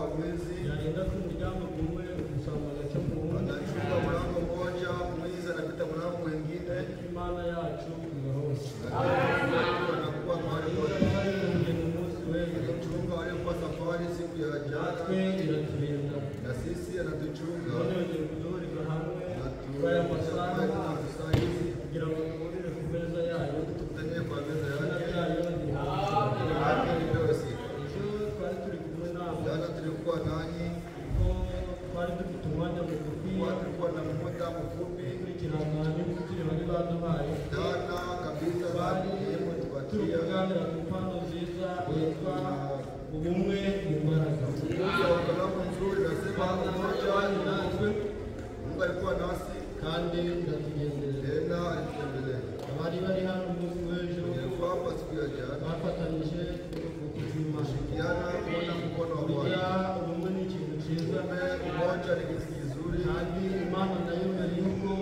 wa mwizi Yagenda ku muryango gumwe, umusambo agaca mu wundi. Anachunga mlango mmoja, mwizi anapita mlango mwingine. Imana yacu iba hose. Lakini anakuwa mahali pote. Bari mu rugendo umunsi w'ejo, Alichunga waliokuwa safari siku ya natwe jana, iraturinda. Na sisi anatuchunga. None yongeye kuduhuriza hamwe Na kuri aya masaha saa hizi kugira ngo duhurire ku meza yayo. Tukutanie kwa meza Izina yake. ryayo rihabwe. Jina lake lipewe sifa. Ejo twari turi kumwe namwe, Jana tulikuwa nanyi, kuko twari dufite umwanya mugufi kwa tulikuwa na muda mfupi gukurikirana n'imizikiri bari baduhaye. jana kabisa, Twari yemo turi tupatia kuganira ku mpano nziza yitwa ubumwe mu mbaraga. kuhusu kalamu nzuri, nasema umoja. Natwe Mungu alikuwa nasi kandi iratugenderera. tena alitutembelea. Abari bari hano umunsi w'ejo Nilikuwa hapa siku ya jana, bafatanyije ukuboko kw'Imana. kushirikiana kuona mkono wa Burya Bwana. ubumwe ni ikintu cyiza, Umoja ni kitu kizuri, kandi Imana nayo mbere y'uko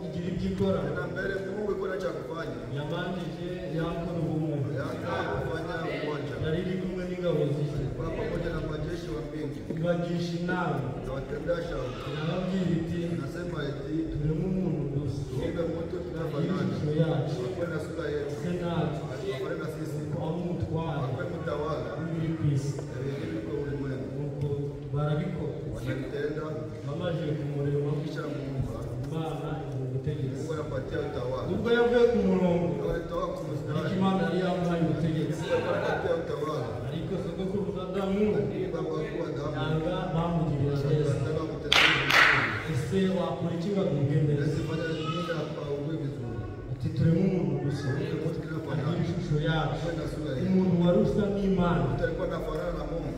igira ibyo ikora tena mbele Mungu iko na cha kufanya. yabanjije yakora ubumwe. Alianza kufanya umoja, Yari iri kumwe n'ingabo zise, alikuwa pamoja na majeshi wa mbingu ibagisha inama, na watendea shauri. irababwira iti Nasema eti tureme umuntu gusa tuumbe mtu agire tunafanana, ishusho yacu, akuwe na sura yetu, ase natwe, akuwe na sisi, abe umutware akuwe mtawala w'ibiri ku isi. na wengine kwa ulimwengu. Nuko barabikora. Wanalitenda Bamaze kumurema, kisha muumba, Imana imuha ubutegetsi. Mungu anapatia utawala. Nubwo yavuye ku murongo, Walitoka ariko kumstari, Imana yari yamuhaye ubutegetsi. Mungu anapatia utawala. Ariko sogokuruza Adamu Lakini baba kuwa Adamu yanga bamugirira neza. akataka kutendea vizuri. Ese wakora iki ngo agubwe neza? Yesu fanya nini augue vizuri? Ati tureme umuntu gusa Tuumbe mtu agira kinafanana, ishusho yacu, akuwe na sura yetu. umuntu wari usa n'Imana. Mtu alikuwa anafanana na Mungu,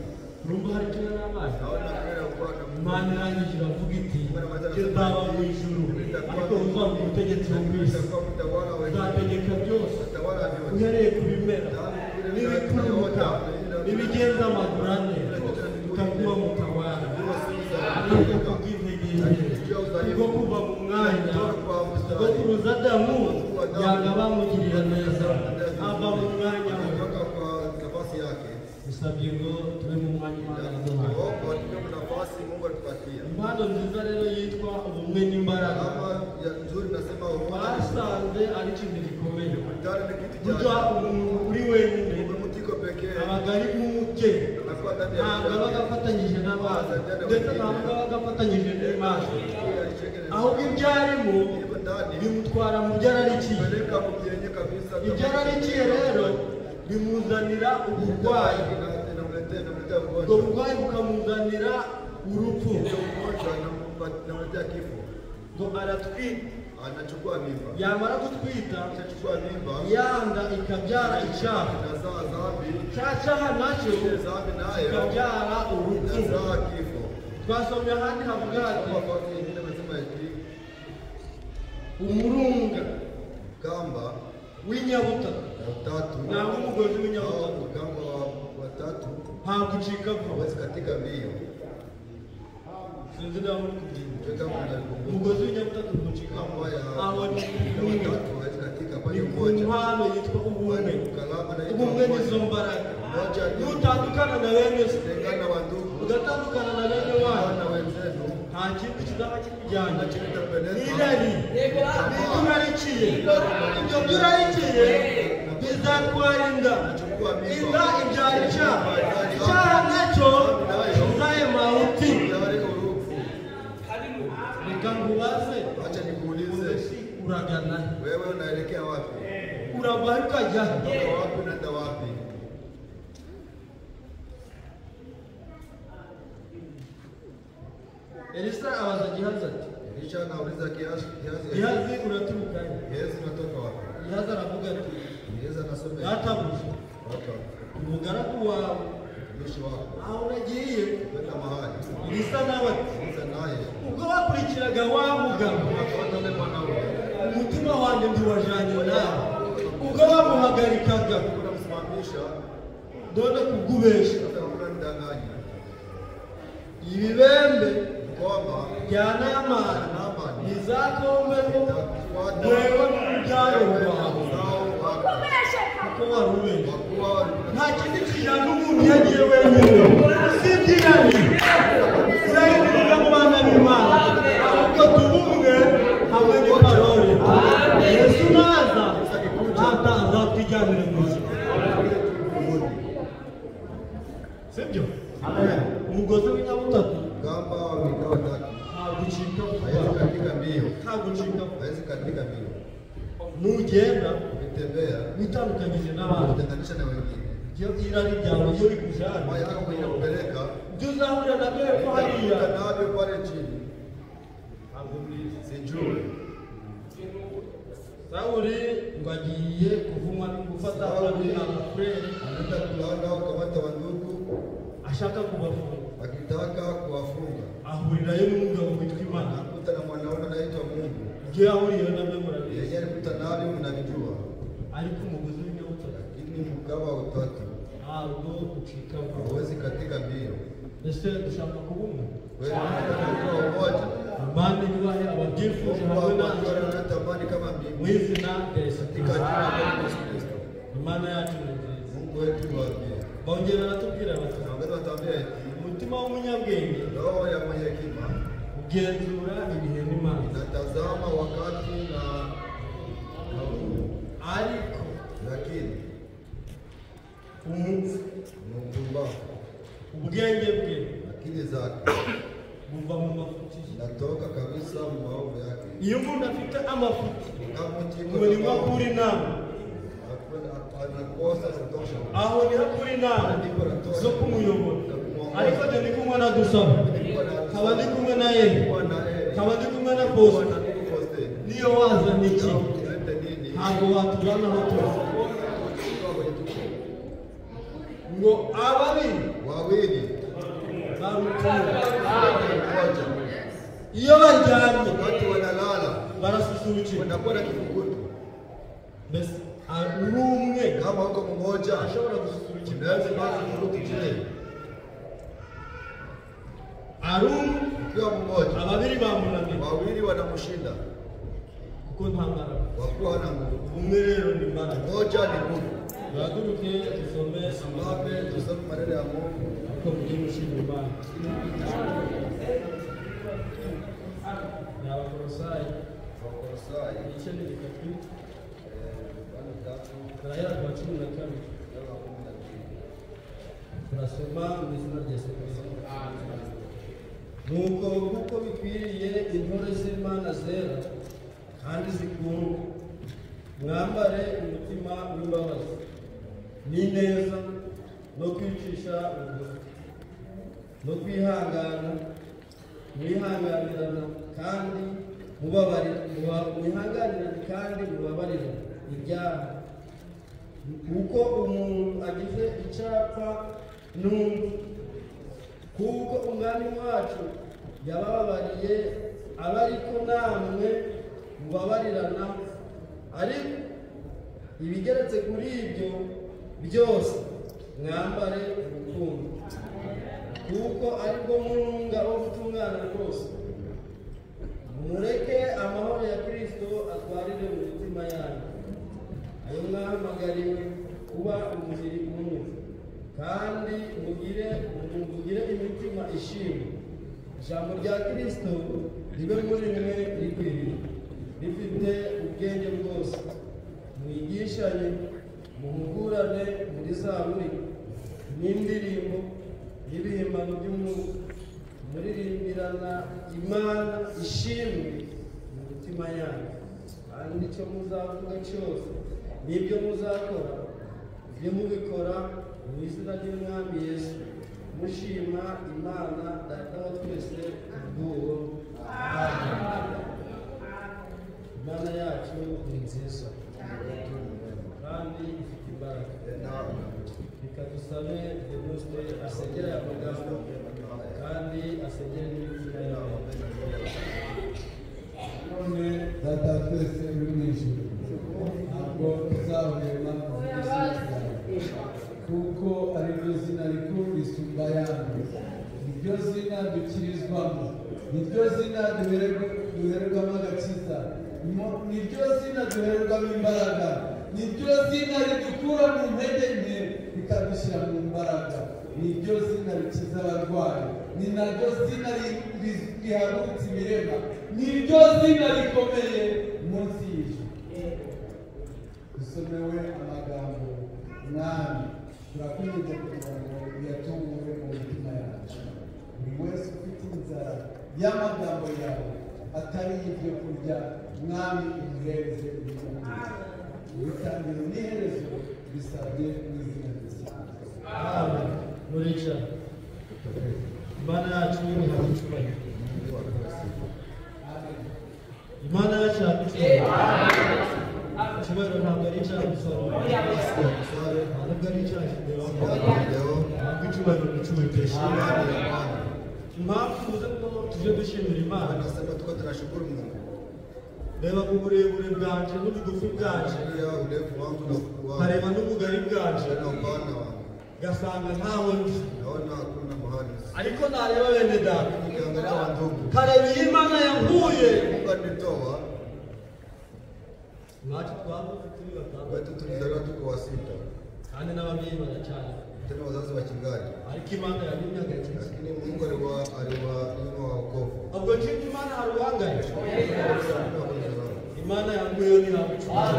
Urumva hari icyo yari abaye. naona kweli alikuwa na Mungu. Imana irangije iravuga iti jye nzaba mu ijuru, ariko uzaba umutegetsi wo ku isi, Itakuwa mtawala wa uzategeka byose utawala vyote. uhereye ku bimera n'ibikururuka n'ibigenza amaguru ane, utakuba mutawala. Ariko kubw'intege nke, kubwo kuva mu mwanya, sogokuruza Adamu yanga bamugirira neza, ava mu mwanya we. Kutoka kwa nafasi yake. Bisabye ngo tube mu mwanya Imana yaduhaye. Tuombe tupe nafasi Mungu alitupatia. Impano nziza rero yitwa ubumwe n'imbaraga, Kama ya nzuri nasema umoja. basanze ari ikintu gikomeye. Mtano ni kitu Burya cha umuntu uri wenyine mutiko pekee abaga ari mu bye, anakuwa ndani ya ntabwo aba agafatanyije n'abandi, ndetse ntabwo aba agafatanyije n'Imana, ahubwo ibyo arimo iko ndani bimutwara mu byo ararikiye. peleka mubyenye kabisa. Ibyo ararikiye rero bimuzanira uburwayi, Inamletea inamletea ubwo ugonjwa. burwayi bukamuzanira urupfu. Ndio ugonjwa inamletea kifo. Ngo aratwita, Anachukua mimba. yamara gutwita Akishachukua mimba yanga ikabyara icyaha, inazaa dhambi. cya cyaha nacyo Ile dhambi nayo kikabyara urupfu. inazaa kifo. Twasomye ahandi havuga hati Kwa nafasi nyingine amesema hivi umurunga kamba w'inyabutatu ya utatu nangwa umugozi w'inyabutatu au kamba wa tatu ntabwo ucika vuba. hawezi katika mbio. Sinzi niba muri kubyibuka. Ndio kama nalikumbuka. Umugozi w'inyabutatu ntucika Kamba vuba. ya Aho ni ya ubumwe, utatu hawezi katika ni pale ku mmoja. mpano yitwa ubumwe. Kalama na Ubumwe nizo mbaraga. Moja ni Nutandukana na bene so, tengana wa ndugu ugatandukana na bene wanyu, na wenzenu nta kindi kizaba kikujyanye. na chini tapeleka N'irari n'ibyo urarikiye, ibyo byo urarikiye bizatwara inda. Chukua mimba. Inda ibyara icyaha, icyaha nacyo kizaye mawuti. Tayari urupfu. Reka nkubaze, Acha nikuulize, mbese uragana he? wewe unaelekea wapi? Urava he ukajya he? Toka wapi unaenda wapi? Elisa abaza Gihazi ati Elisha anauliza Gehazi, Gehazi, Gihazi uraturuka he? Gehazi unatoka wapi? Gihazi aravuga ati Gehazi anasema hivi, databuja, watu umugaragu wawe mtumishi wako aho nagiye. kwenda mahali. Elisa nawe ati Elisa naye ubwo bakurikiraga wa mugabo, akafuata yule mwanaume, umutima wanjye ntiwajanye nawe ubwo bamuhagarikaga, unamsimamisha dore kubw'ubesha sasa, unamdanganya ibibembe kwamba bya Namani bizakombeho itakufuata wewe n'urubyaro rwawe, uzao wako, kuko wari ubesha. kwa kuwa Nta kindi kijyana umuntu iyo agiye wenyine usibye irari. Sibyo? Umugozi w'inyabutatu Kamba wa mikao tatu ntabwo ucika vuba. hawezi katika mbio, Ntabwo ucika vuba. hawezi katika mbio. Nugenda Ukitembea witandukanyije n'abandi, utenganisha na wengine, iyo irari ryawe iyo rikujyana, tamaa yako kwenye kupeleka ibyo uzahurira nabyo hepfo hariya utakuta navyo pale chini, ntabwo mbizi. sijui. Sawuli ngo agiye kuvumwa no gufata abafurere, Anaenda kulaanda au kukamata wandugu ashaka kubafunga, akitaka kuwafunga, ahurirayo n'umugabo witwa Imana. anakuta na mwanaume anaitwa Mungu. Ibyo yahuriyeyo nabyo murabizi. Yeye alikuta navyo mnavijua, Ariko umugozi w'inyabutatu lakini mkaba wa utatu ntabwo ucika vuba. hawezi katika mbio. Ese dushaka kuba umwe? Wewe unataka kuwa umoja, Imana ibahe ababyifuje Mungu hamwe wako natwe anatamani kama mu mimi izina rya Yesu katika Kristo. jina la Yesu Kristo. Imana yacu ni nziza. Mungu wetu ni wa pia. Bongera baratubwira bati Na wengine wataambia eti umutima w'umunyabwenge roho ya mwenye hekima ugenzura ibihe n'Imana, inatazama wakati na Mungu, ariko lakini umupfu mpumbavu ubwenge bwe akili zake buva mu mafuti ye. inatoka kabisa mu maovu yake. Iyo umuntu afite amafuti Kama mtu yuko ngo na ni nko maovu, akura inama, anakosa kutosha, aho niho akura inama zo kumuyobora. Ariko njye ndi kumwe na Dusaba, nkaba ndi kumwe na Eli, kuwa na Eli, nkaba ndi kumwe na kuwa Bosco, na ndugu Faustin, niyo wazana iki kama ulete nini, ntabwo watujyana aho tuzi. kutoka kwenye tuko Ngo ababiri wawili barutura mmoja, iyo baryamye wakati wanalala barasusurukira. wanakuwa na kifukutu. Mbese uri umwe Kama uko mmoja ashobora gususurukirwa? unaweza kuwa kifukutu. Je, Ari umwe ukiwa mmoja ababiri bamunanira wawili wanamshinda kuko nta mbaraga. kwa kuwa hana nguvu. Umwe rero ni imbaraga. Mmoja ni nguvu. Duhaguruke dusome amagambo, Simame tusome maneno ya Mungu. ariko mujye mushima Imana. Ni Abakolosayi Wakolosai igice ni bitatu, 3 turahera ku wa 12. 12. Turasoma mu izina rya Yesu Kristo. Nuko kuko bikwiriye intore z'Imana zera kandi zikundwa, mwambare umutima w'imbabazi n'ineza no kwicisha bugufi no kwihangana, mwihanganirana kandi mubabarira, mwihanganirane kandi mubabarirane ibyaha, kuko umuntu agize icyapfa n'undi, kuko umwami wacu yabababariye, abe ariko namwe mubabarirana. Ariko ibigeretse kuri ibyo byose mwambare urukundo, kuko aribwo murunga wo gutungana rwose. Mureke amahoro ya Kristo atwarire mu mitima yanyu, ayo mwahamagariwe kuba umubiri umwe, kandi mugire imitima ishimwe. Ijambo rya Kristo ribe muri mwe rikwiriye, rifite ubwenge bwose. Mwigishanye, muhugurane muri zaburi n'indirimbo n'ibihimbano by'umwuka, muririmbirana Imana ishimwe mu mitima yanyu. Kandi icyo muzavuga cyose n'ibyo muzakora, mujye mubikora mu izina ry'Umwami Yesu, mushima Imana Data wa twese kubw'uwo. Imana yacu ni nziza kandi ifite imbaraga. Reka dusabe Venuste asengere aya magambo kandi asengere n'imitima yabo. None Data wa twese uri mu ijuru, ntabwo tuzahwema kuvuga izina ryawe, kuko ari ryo zina rikuru risumba ayandi, niryo zina dukirizwamo, niryo zina duhererwamo agakiza, niryo zina duhererwamo imbaraga, niryo zina ridukura mu ntege nke rikadushyira mu mbaraga, niryo zina rikiza abarwayi, ni naryo zina rihagurutsa ibirema, niryo zina rikomeye munsi y'ijuru. Dusomewe amagambo, Mwami, turakwinginze kugira ngo uyatungure. y'amagambo yawe atari ibyo kurya mwami umuhereze ibyo bitangiro n'iherezo bisabye mu izina rya Yesu. Amen. Murica. Imana yacu ihabwa icyubahiro. Amen. Imana yacu ihabwa icyubahiro. Icyubahiro ntabwo ari icyaha gusa. Ntabwo ari icyaha kideho. Ntabwo icyubahiro ni icy'Uwiteka. Impamvu tuvuze ko tuje dushimira Imana, Anasema tuko tunashukuru Mungu. reba uburebure bwanje n'ubugufi bwanje, Angalia urefu wangu na ufupi wangu nkareba n'ubugari bwanje, na upana wangu, ngasanga ntawe nzi. naona hakuna mahali. Ariko nareba bene data, Nikiangalia wandugu, nkareba iyo Imana yankuye, Mungu alinitoa iwacu twavutse turi batandatu, wetu, tulizaliwa tuko wasita, kandi n'ababyeyi baracyari, tena wazazi wa kingali, ariko Imana yabimye agakiza. lakini Mungu aliwanyima wokovu. Ubwo nshimye Imana hari uwangaye. Imana yankuyeho ntihabwa icyubahiro.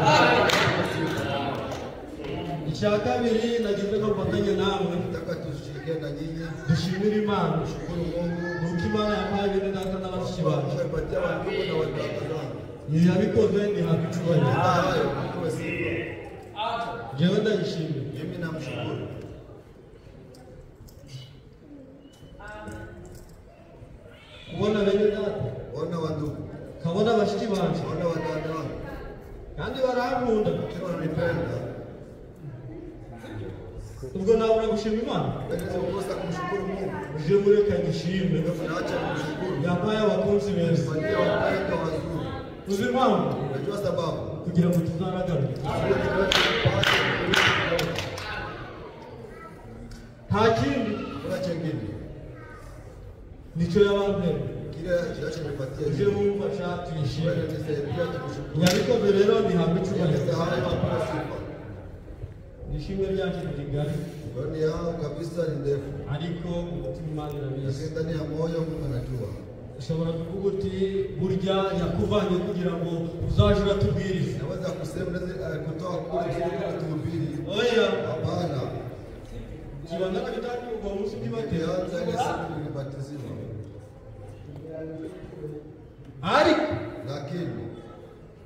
Icya kabiri nagize ko mfatanye namwe Nataka tushirikiane na nyinyi, dushimire Imana shukuru Mungu nuko Imana yampaye bene data na bashiki Mungu banjye. alipatia wandugu na wadada zangu. Iyo yabikoze ntihabwa icyubahiro. Hayo Mungu sifa. Njyewe ndayishimiye. Mimi namshukuru. Kubona bene data, Ona wandugu, kabona bashiki banjye ona wadada wangu, kandi barankunda. tena wananipenda. Ubwo nabura gushima Imana? Naweza kukosa kumshukuru Mungu? Uje mureka ngishime. Naacha kumshukuru. Yampaye abakunzi beza. Patia wapendwa wazuri. Uzi impamvu? Unajua sababu? Kugira ngo tuzaragaruke. Nta kindi Kuna chengine nicyo yabampera. kile kinachonipatia Uje mumfasha tuyishime. wewe, nisaidia kumshukuru. Yabikoze rero ntihabwa icyubahiro. Hayo hakuna sifa. Ishimwe ryacu ni rigari, Maoni yao kabisa ni ndefu, ariko umutima Imana irabizi. lakini ndani ya moyo Mungu anajua. Ushobora kuvuga uti burya yakuvanye kugira ngo uzaje uratubwiriza. Naweza kusema naweza kutoa kule kusudi kutuhubiri. Oya, Hapana, kibangana bitatu ubwo munsi nilianza ukibatera. ile siku nilibatiziwa, Ariko lakini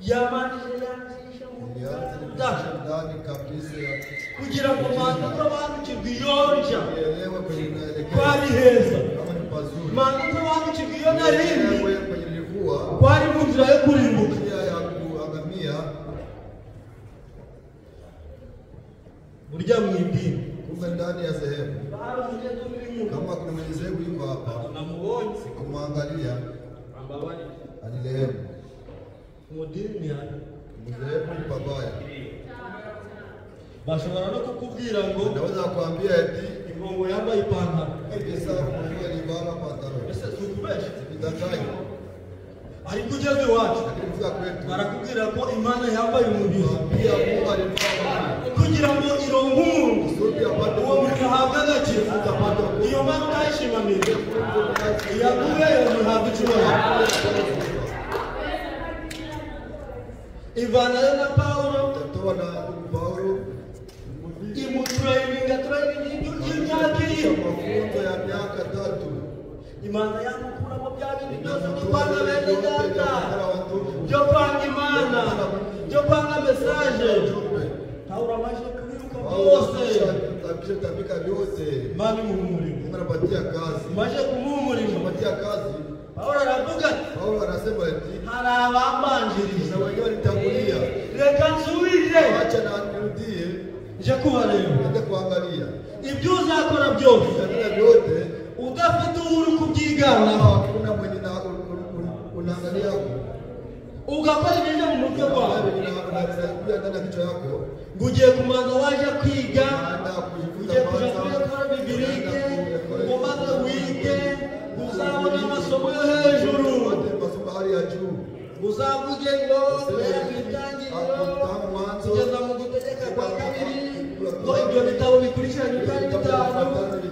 yamanije yanjisha mu nilianza nda ndani kabisa ya kugira ngo manze nsobanukirwe iyo nja nielewe kwenye ko naelekea ari heza, kama ni pazuri, manze nsobanukirwe iyo narindi nielewe kwenye nilikuwa ko ari mu nzira yo kurimbuka. njia ya kuangamia. Burya mu idini Kumbe ndani ya sehemu hari umunyedini kama kuna mwenye sehemu yuko hapa, namubonye sikumwangalia ambabarire alirehemu. mu dini hari Mdhehebu ni pabaya. bashobora no kukubwira ngo Naweza kuambia eti ingongo yambaye ipantaro. kabisa Mungu alivaa pantalo. Ese si ukubesha? Sikudanganya. Ariko ugeze iwacu Lakini kufika kwetu barakubwira ko Imana yambaye umubiri pia Mungu alivaa mwili kugira ngo ironke umuntu, kusudi apate uwo muntu ahabwe agakiza. Iyo mpamvu utayishimamira iyaguyeyo ntihabwa icyubahiro. Ivanayo na Pawulo Tatoa na ndugu Paulo imuturayininga turayininga y'imyaka iriho mafunzo ya miaka 3. Imana yamukuramo bya bintu byose byo kwanga bene data, byo kwanga Imana, byo kwanga mesaje. Pawulo amaze kubiruka byose, Tabisha tabika vyote. Imana imuha umurimo. Mungu anapatia kazi. Imaze kumuha umurimo, Anapatia kazi. Pawulo aravuga ati Paulo anasema eti hari abambanjirije, na wengine walitangulia, reka nsubire acha na nirudie nje kubareba. niende kuangalia Ibyo uzakora byose Vitendo vyote udafite uwo uri kubyigana, kama hakuna mwenye unaangalia ugakora ibije mu mutwe wawe unakuja ndani ya kichwa yako, ngo ugiye kumanza waje kwiga, unaenda kujifunza ugiye kuja kwanza, kuri ekole bibilike unaenda ngo maze wige uzabone amasomo yo hejuru, upate masomo hali ya juu, uzavuge ngo guhera mu itangiriro kugeza mu gutegeka kwa kabiri, ngo ibyo bitabo bikurikiranye uko ari bitanu,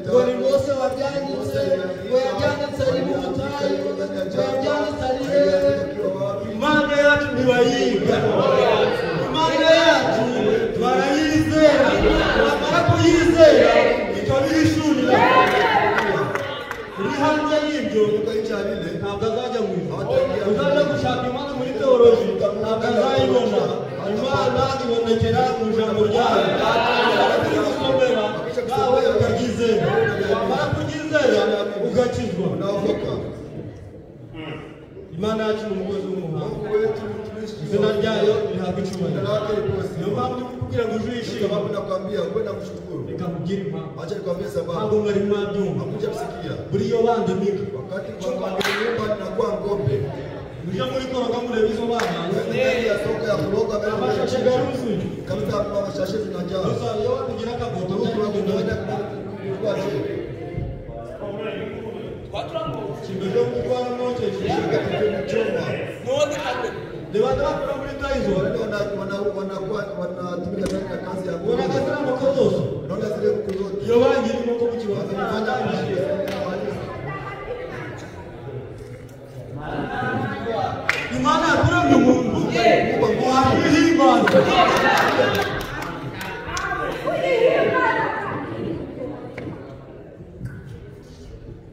ngo ni Mose wabyanditse, ngo yabyanditse ari mu butayu, ngo yabyanditse ari hehe. Imana yacu ntibayiga, Imana yacu barayizera, bamara kuyizera ikabihishurira. Uri hanze y'ibyo Kutoka nje ya vile ntabwo azajya mu ijuru. Hataingia. Uzajya gushaka Imana muri teoloji ntabwo azayibona. Imana ibonekera mu ijambo ryayo. Turi gusomera nawe ukaryizera, wamara kuryizera ugakizwa. unaokoka. Imana yacu ni umukozi w'umuhanga, Mungu wetu ni mtumishi. izina ryayo rihabwa Jina icyubahiro. lake lipewe Niyo sifa. mpamvu ndi kukubwira ngo uje Ndio uyishime. sababu nakwambia uwe na kushukuru. Reka nkubwire impamvu. Acha nikwambie Ntabwo sababu. mwari mwabyumva. Hakuja kusikia. Buriya bandemika Wakati nyumba ninakuwa ng'ombe. mujya muri koroga murebe izo bana Wewe ndani ya soko ya kuroga amashashe garuzuye. kabisa, mashashe zinajaa. Gusa iyo wakugira akagoto Huku byari kugenda tunaenda kwa je. kimeze nk'urwara mwokeje. Choma. Ni bande bakora muri Tyson? Wale wanakuwa wanatumika ndani ya kazi ya Ubona ng'ombe. ziriya nkoko zose Unaona zile kuku zote. iyo bagira inkoko mu kibanza Wanafanya Imana yakuremye umuntu wahimbaza.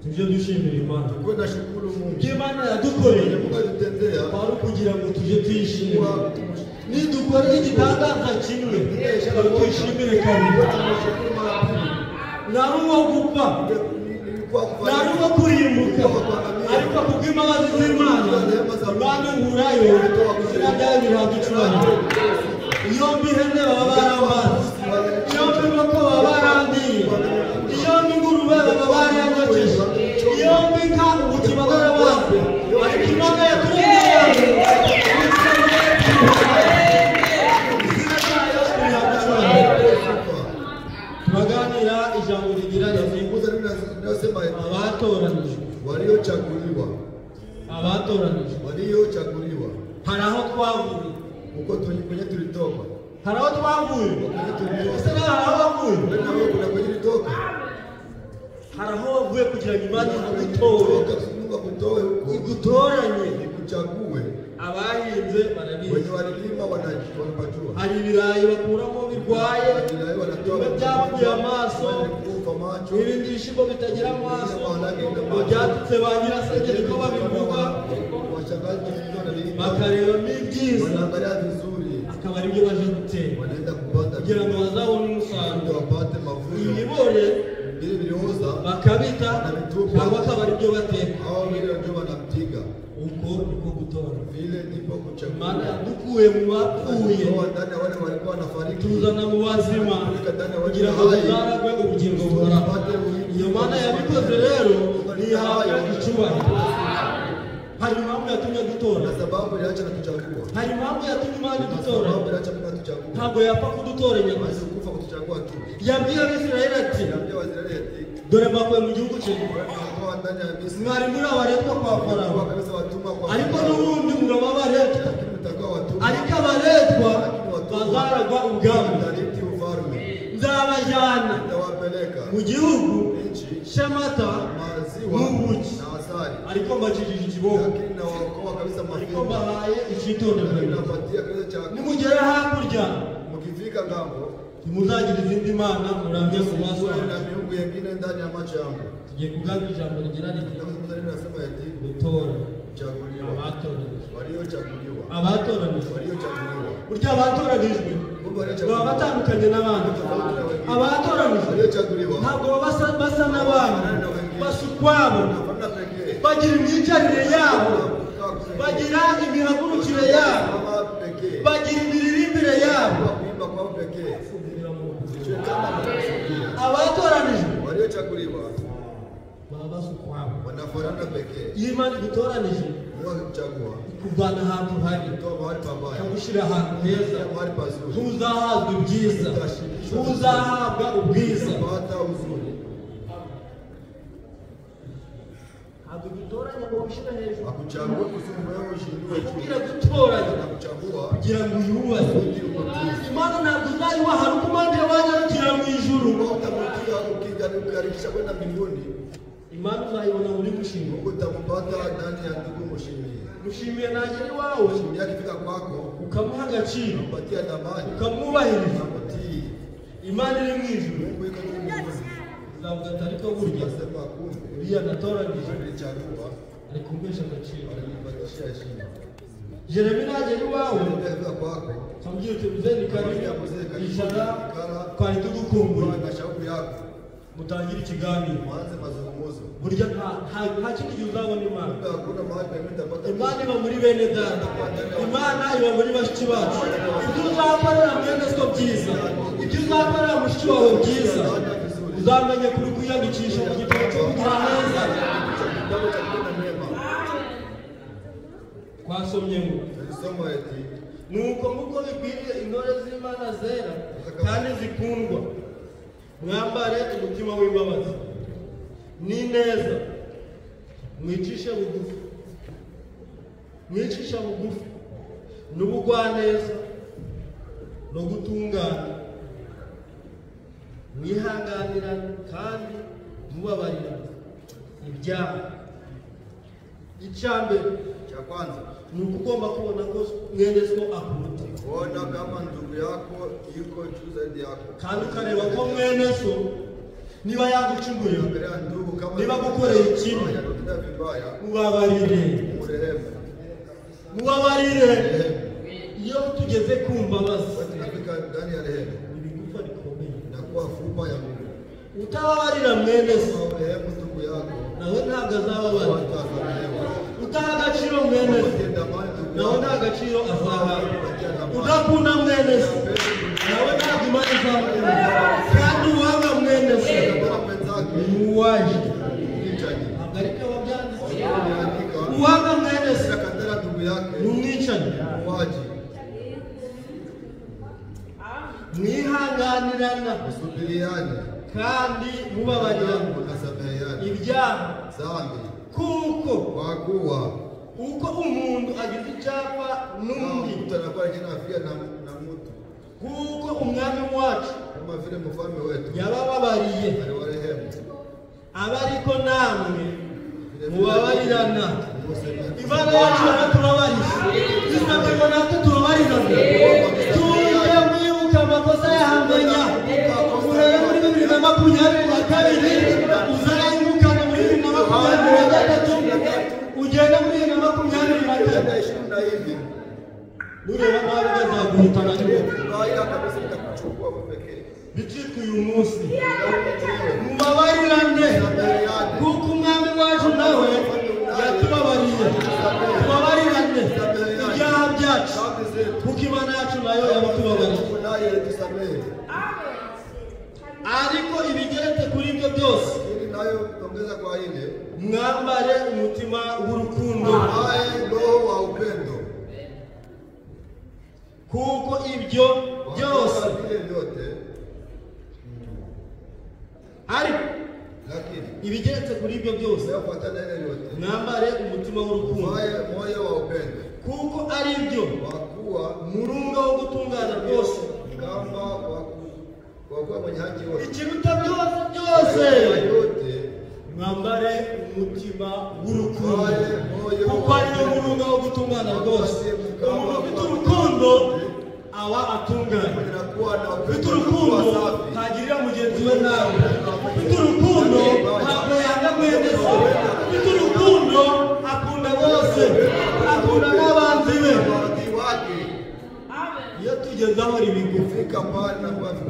Tujye dushimira Imana Tukuwe na shukuru Mungu. ibyo Imana yadukoreye Mungu alitutendea kwari ukugira ngo tujye tuyishimira. kuwa tumshukuru. Nidukora igitangaza kimwe twishimire kabiri. Tumshukuru mara pili. Nari uwo gupfa, Nilikuwa nari kufanya uwo kurimbuka, ariko kubw'imbabazi z'Imana Imana inkurayo, izina ryayo rihabwa icyubahiro. Iyo mbi ihene baba barambaze, iyo mbi inkoko baba barandiye, iyo mbi ingurube baba baranyokeje, iyo mbi inka ubuzima bwarabaze, ariko Imana yaturengeye, izina ryayo rihabwa icyubahiro. Turaganira ijambo rigira riti Nazungumza nini ninayosema abatoranijwe, waliochaguliwa, abatoranijwe. waliochaguliwa Hari aho twavuye, huko kwenye tulitoka, hari aho twavuye. kwenye tulitoka. Ese nawe hari aho wavuye? Wewe na wewe kuna kwenye ulitoka, Hari aho wavuye kugira ngo Imana igutore, Kutoka, Mungu akutoe huko, igutoranye. ikuchague. Abahinze barabizi, Wenye walilima wanapajua, hari ibirayi bakuramo birwaye, Ibirayi wanatoa bimwe byapfuye amaso, kufa macho, ibindi bishyimbo bitagira amaso, ngo byatutse ba nyirasenge niko babivuga, washangazi wanalima, bakareba n'ibyiza wanaangalia vizuri, akaba aribyo baje gutera wanaenda kupanda kugira ngo bazabone umusaruro. ndio wapate mavuno. Ibibore Vile vilioza bakabita cyangwa akaba aribyo bateka. hao vile ndio wanampiga. Uko niko gutora. Vile ndipo Imana kuchagua. yadukuye mu bapfuye Kutoa ndani ya wale walikuwa wanafariki, tuzana mu bazima kugira ngo tuzaragwe ubugingo buhoraho. Iyo Mana yabikoze rero ntihabwa icyubahiro. Hari impamvu yatumye dutora, na sababu iliacha na kuchagua, hari impamvu yatumye Imana na idutora. sababu iliacha Mungu atuchagua, Ntabwo yapfa kudutoranya gusa. hawezi kufa kutuchagua tu. Yabwiye Abisirayeli ati Niambia Waisraeli eti dore mbakuye mu gihugu cyanyu, wanatoa ndani ya Misri, mwari muri abaretwa kwa Farawo, kwa kabisa watumwa kwa ariko Farao, n'ubundi muraba abaretwa, lakini mtakuwa watumwa, ariko abaretwa bazaragwa ubwami. mtarithi ufalme, Nzabajyana nitawapeleka mu gihugu nchi cy'amata maziwa n'ubuki, na asali, ariko mbakijije ikiboko, lakini nawaokoa kabisa ariko mafimbo, mbahaye icyitonderwa. napatia kabisa cha Nimugera hakurya mkifika ngambo ntimuzagira izindi mana muramye ku maso kuwe na yanyu. miungu yengine ndani ya macho yangu. Tugiye kuganira ijambo rigira riti Nazungumza nini? Nasema eti gutora chaguliwa, abatoranijwe, waliochaguliwa, abatoranijwe. waliochaguliwa, Burya abatoranijwe Mungu baba waliochaguliwa, batandukanye n'abandi. Abatoranijwe waliochaguliwa ntabwo baba basa n'abandi, basa ukwabo, wanafanana pekee, bagira imyicarire yabo, kukaa pekee, bagira imihagurukire yabo, kama pekee, bagira imiririmbire yabo. kwa kuimba kwao pekee, sio kama wanakusudia. Abatoranijwe Waliochaguliwa baba basa ukwabo. wanafanana pekee. Iyo Imana igutoranije Mungu akikuchagua ikuvana ahantu habi, kutoa mahali pabaya, ikagushyira ahantu heza, mahali pazuri, ntuzahazwa ibyiza, ntuzahabwa ubwiza. kupata uzuri. Ntabwo igutoranya ngo wishyire hejuru, Akuchague kusudi wewe ushindwe tu. akubwira gutoranya Anakuchagua kugira ngo uyubahe. kusudi umutii. Imana ntabwo uzayubaha nuko umande wanyarukira mu ijuru. Wewe utamutia ukikaribisha kwenda mbinguni, Imana uzayibona muri mushimire. Mungu utampata ndani ya ndugu mshimie. Mushimiye nagera iwawe Mshimie akifika kwako, ukamuha agaciro, umpatia thamani, ukamwubahiriza. utamtii. Imana iri mu ijuru Mungu yuko juu mbinguni, Uzavuga ati ariko burya Nasema kumbe uriya natoranyije nilichagua ari kumpesha agaciro. alinipatia heshima. Jeremi nagera iwawe Ndio kwako ukambwira uti mzee ni karibu icara twari tugukumbuye, na shauku yako, mutangire ikiganiro. mwanze mazungumzo. Burya nta kindi gihe uzabona Imana. Kumbe hakuna mahali pengine utapata Imana iba muri bene data, Imana iba muri bashiki bacu. Ibyo uzakorera mwene so byiza, ibyo uzakorera mushiki wawe byiza, uzamenye kuri kwiyandikisha mu gitabo cyo kugira neza. kitabu cha kutenda mema. Twasomye ngo Tulisoma eti nuko nk'uko bikwiriye intore z'Imana zera kandi zikundwa, mwambare umutima w'imbabazi n'ineza, mwicishe bugufi, mwicisha bugufi n'ubugwaneza no gutungana, mwihanganirane kandi mubabarirane ibyaha. Icya mbere cha kwanza ni uko ugomba kubona ko mwene so akuruta, kuona kama ndugu yako yuko juu zaidi yako. kandi ukareba ko mwene so niba yagucumuye, Angalia ndugu kama niba agukoreye ikibi, anatenda vibaya, mubabarire, murehemu. mubabarire. Rehemu. Iyo tugeze ku mbabazi Wakati tunafika ndani ya rehema ni ibigufa rikomeye. inakuwa fupa ya Mungu. Utababarira mwene so Kama urehemu ndugu yako, nawe ntabwo azababarira. hatasamehewa. Utaha agaciro mwene so Ukienda mali ndugu nawe yako, nta gaciro azahabwa. Udakunda mwene so nawe ntabwo Imana izamukunda. Kandi uwanga mwene so kama mwenzake ni uwaje, mwicanyi. ntabwo ariko wabyanditse. Aliandika Uwanga mwene so akatera ndugu yake ni umwicanyi. muuaji. Mwihanganirana Msubiriane kandi mubabarirana mnasameheane ibyaha, dhambi, kuko kwa kuwa uko umuntu agize icyapa n'undi, mtu anakuwa lakini afia na mtu kuko umwami wacu kama vile mfalme wetu yabababariye, aliwarehemu. aba ariko namwe Vile vile mubabarirana. musamehe. Imana yacu yaratubabariye, dusabye ngo natwe tubabarirane. Tujye mwibuka amakosa yahamenya, urebe muri 2022 uzayibukane muri 2023 ugende muri 2024. Miaka 24 Nureba nabi bazaguhitana nijoro. vibaya kabisa, nitakuchukua wewe pekee. Bicitwe uyu munsi mubabarirane, kuko umwami wacu nawe yatubabariye. Tubabarirane ibyaha byacu, Dhambi zetu kuko Imana yacu nayo yabitubabariye. Mungu naye alitusamehe, Ariko ibigeretse kuri ibyo byose, ili nayo ongeza kwa ile mwambare umutima w'urukundo, naye roho wa upendo, kuko ibyo Kwa byose vile vyote. Ariko Lakini ibigeretse kuri ibyo byose, inayofuatana ile yote, mwambare umutima w'urukundo, vae moyo wa upendo, kuko ari byo kwa kuwa murunga wo gutungana rwose. kama wa kuwa mwenye haki wote. Ikiruta byose byose, Yote mwambare umutima w'urukundo, vae moyo kuko wa ari wo upendo, murunga wo gutungana rwose. Umuntu ufite urukundo aba atunganye. inakuwa na Ufite upendo, urukundo unakuwa safi. ntagirira mugenzi we nabi. Ufite urukundo ntabwo yanga mwene se. Ufite urukundo akunda bose, akunda n'abanzi be. Maadui wake Iyo tugeze aho ribigufi, fika mbali na kuwa ni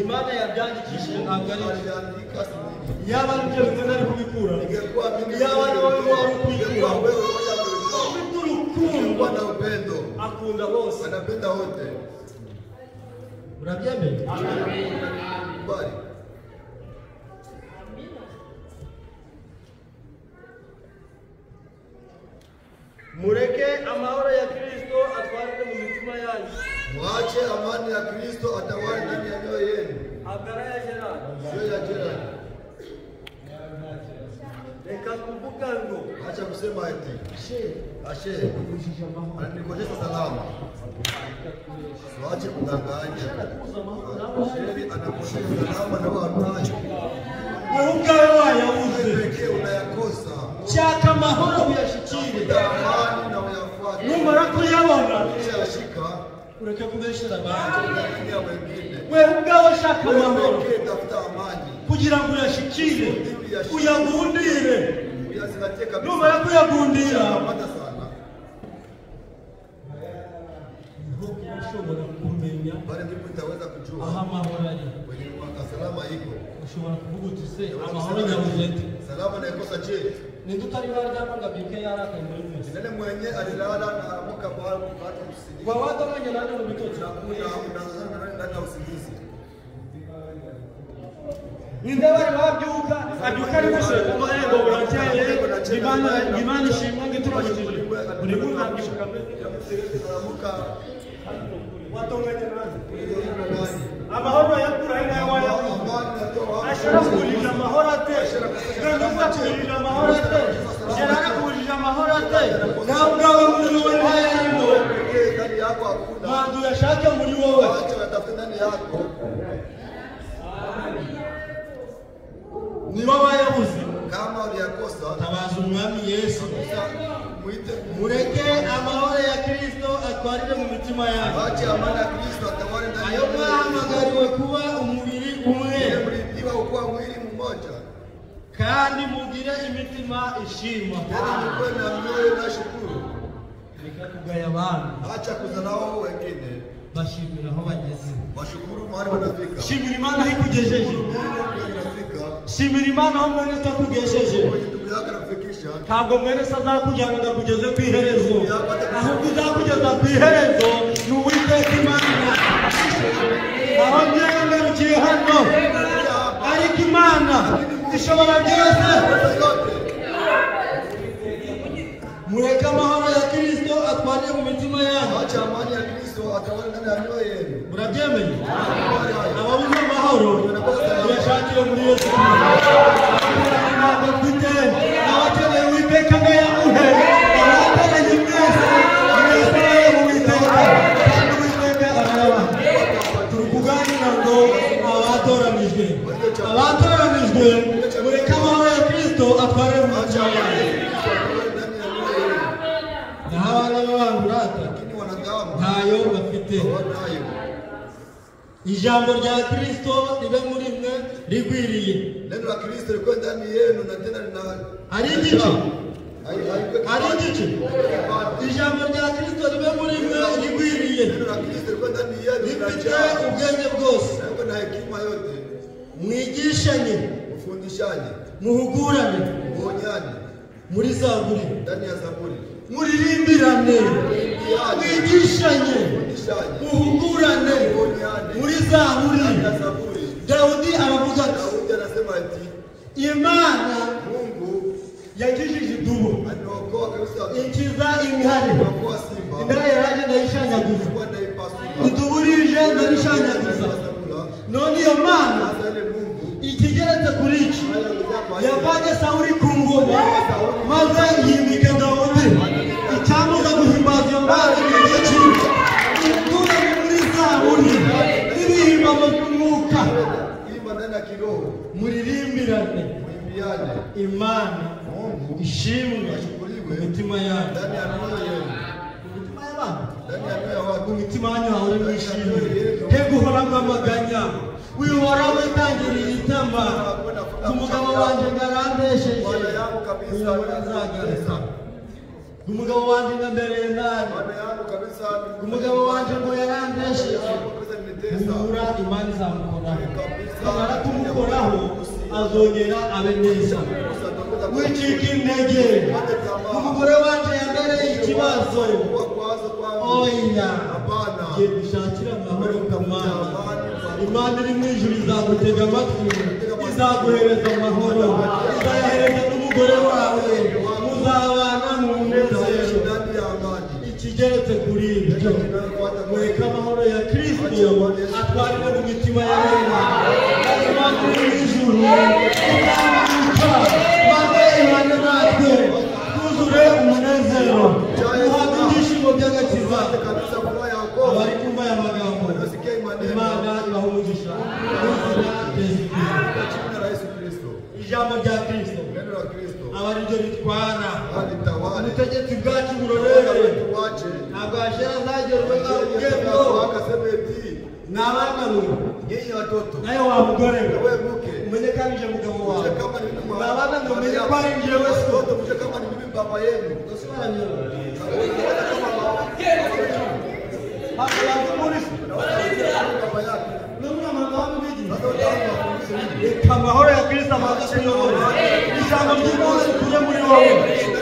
Imana yabyandikishije, ntabwo ari byo. aliandika si mimi. Yaba ari byo bimwe nari kubikura, Ingekuwa mimi, yaba ari wowe wari ingekuwa ukubikura. wewe moja kwa Ufite urukundo kuwa na upendo, akunda bose. anapenda wote. Urabyemeye? Kubali. Mureke amahoro ya Kristo atwarire mu mitima yanyu. Mwache amani ya Kristo atawale ndani ya mioyo yenu, Agara ya Gerard, sio ya jirani. reka kuvuga ngo Acha kusema eti she ashe akuvujije amahoro, ananikosesha salama. Waache kudanganya. kuza amahoro nawe Sheri anakosesha salama na wewe hatunayo. wowe ubwawe wayabuze. Wewe pekee unayakosa. Shaka amahoro uyashyikire, Tafuta amani na uyafuate. numara kuyabona Kisha yashika, ureke kubeshyera abandi. udanganyia wengine. Wewe ubwawe shaka Wewe amahoro, pekee tafuta amani. Kugira ngo uyashikire, uyagundire. Numara kuyagundira ushobora kumenya aho amahoro ari. Ushobora kuvuga uti se amahoro nyabuze nte? Ninde utari waryama ngo abyuke yarakaye muri mwese? Waba watanganye nanjye mu bitotsi? Ninde wari wabyuka abyuka ari guseka ngo burakeye, Imana ishimwe ngo ituramukije, buri muntu abyuka ameze watonganye nanjye. Amahoro yakurahe nawe wayakuye. Ashobora kugurira amahoro ate? Ndugu akugurira amahoro ate? Gerard akugurira amahoro ate? Nawe ubwawe muri wowe ntayarimo. Banza uyashake muri wowe. Niba wayabuze, tabaza Umwami Yesu. Mureke amahoro ya Kristo atwarire mu mitima yanyu. Ayo mwahamagariwe kuba umubiri umwe, kandi mugire imitima ishima. Reka kugaya abantu, bashimira aho bageze. Shimira Imana aho ikugejeje. Shimira Imana aho mwene se akugejeje. Ntabwo mwene se azakujyana ngo akugeze ku iherezo, ahubwo uzakugeza ku iherezo ni Uwiteka Imana. Aho ngewe ngarukiye hano, ariko Imana ishobora byose. Mureke amahoro ya Kristo atwarire mu mitima yanyu. Murabyemeye? Ababuze amahoro muyashakire muri Yesu Kristo. Ntabwo mfite abakeneye Uwiteka ngo ayamuhe, abakeneye mwese mwese mu Uwiteka, kandi Uwiteka arabaha. Turi kuganira ngo abatoranijwe, abatoranijwe, mureke amahoro ya Kristo atwarire mu mitima yanyu. Naho abana b'abantu rata ntayo bafite. Ijambo rya Kristo ribe muri mwe rigwiriye. Neno la Kristo liko ndani yenu na tena lina ari igice, ari igice. Ijambo rya Kristo ribe muri mwe rigwiriye, Neno la Kristo liko ndani yenu rifite ubwenge bwose. na na hekima yote. Mwigishanye, Mufundishanye, muhugurane muonyane muri Zaburi, ndani ya Zaburi, muririmbirane, mwigishanye, muhugurane muri Zaburi. ndani ya Zaburi. Dawudi aravuga ati Daudi anasema ati Imana Mungu yakijije idubu, aliokoa kabisa, ikiza intare. aliokoa simba, Intare yaraje ndayishanyaguza, alikuwa naipasua idubu rije ndarishanyaguza. None iyo Mana Sasa ile Mungu ikigeretse kuri iki anaongezea kwa hiyo yavanye Sawuli ku ngoma maze yimika Dawudi. Icyamuza guhimbaza iyo Mana ni iki? Umuturage muri Zaburi n'ibihimbano by'umwuka. imba ndani ya kiroho, Muririmbirane muimbiane Imana Mungu ishimwe mu mitima yanyu, ndani ya mioyo yenu, mu mitima y'abantu, ndani ya mioyo ya watu. mu mitima yanyu hahore mwishimye. He guhora mwamaganya, wihora witangiriye itama. Umugabo wanjye ngarandesheje, Bwana yangu kabisa, uyobora nzagaruka. Umugabo wanjye ngambereye nabi, Bwana yangu kabisa, umugabo wanjye ngo yarandesheje. kabisa nitesa Humura, Imana izamukoraho. Namara kumukoraho azongera abe neza. Wicika intege, umugore wanjye yambereye ikibazo. kwa kwazo kwangu. Oya, Hapana, giye gushakira amahoro ku Mana. Imana iri mu ijuru izagutega amatwi, izaguhereza amahoro, izayahereza n'umugore wawe, muzabana mu munezero. ndani ya amani. Ikigeretse kuri ibyo, mureke amahoro ya Kristo atwarire mu mitima y'abera. Imana iri mu ijuru izabibuka maze ibane natwe, twuzure umunezero, duhabwe ibyishimo by'agakiza. Kabisa furaha ya wokovu. Abari kumva aya magambo, Wanaosikia hii maneno Imana ibaha umugisha mu izina rya Yesu Kristo. kwa jina la Yesu Kristo. Ijambo rya Kristo Neno la Kristo aba ariryo ritwara alitawale ubutegetsi bwacu Bwana burorere. wetu wache Ntabwo Ashera azagerwa ubwebwo akasema eti ni abana mwe nyinyi watoto nawe wa mugore na we wewe mke Umenye ko ari nje mugabo wawe. Mjue kama ni mimi Mwabana ngo umenye ko ari njyewe so. Watoto mjue kama ni mimi baba yenu. Udasobanura. Kama baba Abantu muri se. baba yake. Nubwo amagambo bigira. Sasa utaona mafundisho nini? Reka amahoro ya Kristo abanze kuyobora. Ijambo ry'Imana rikure muri wowe.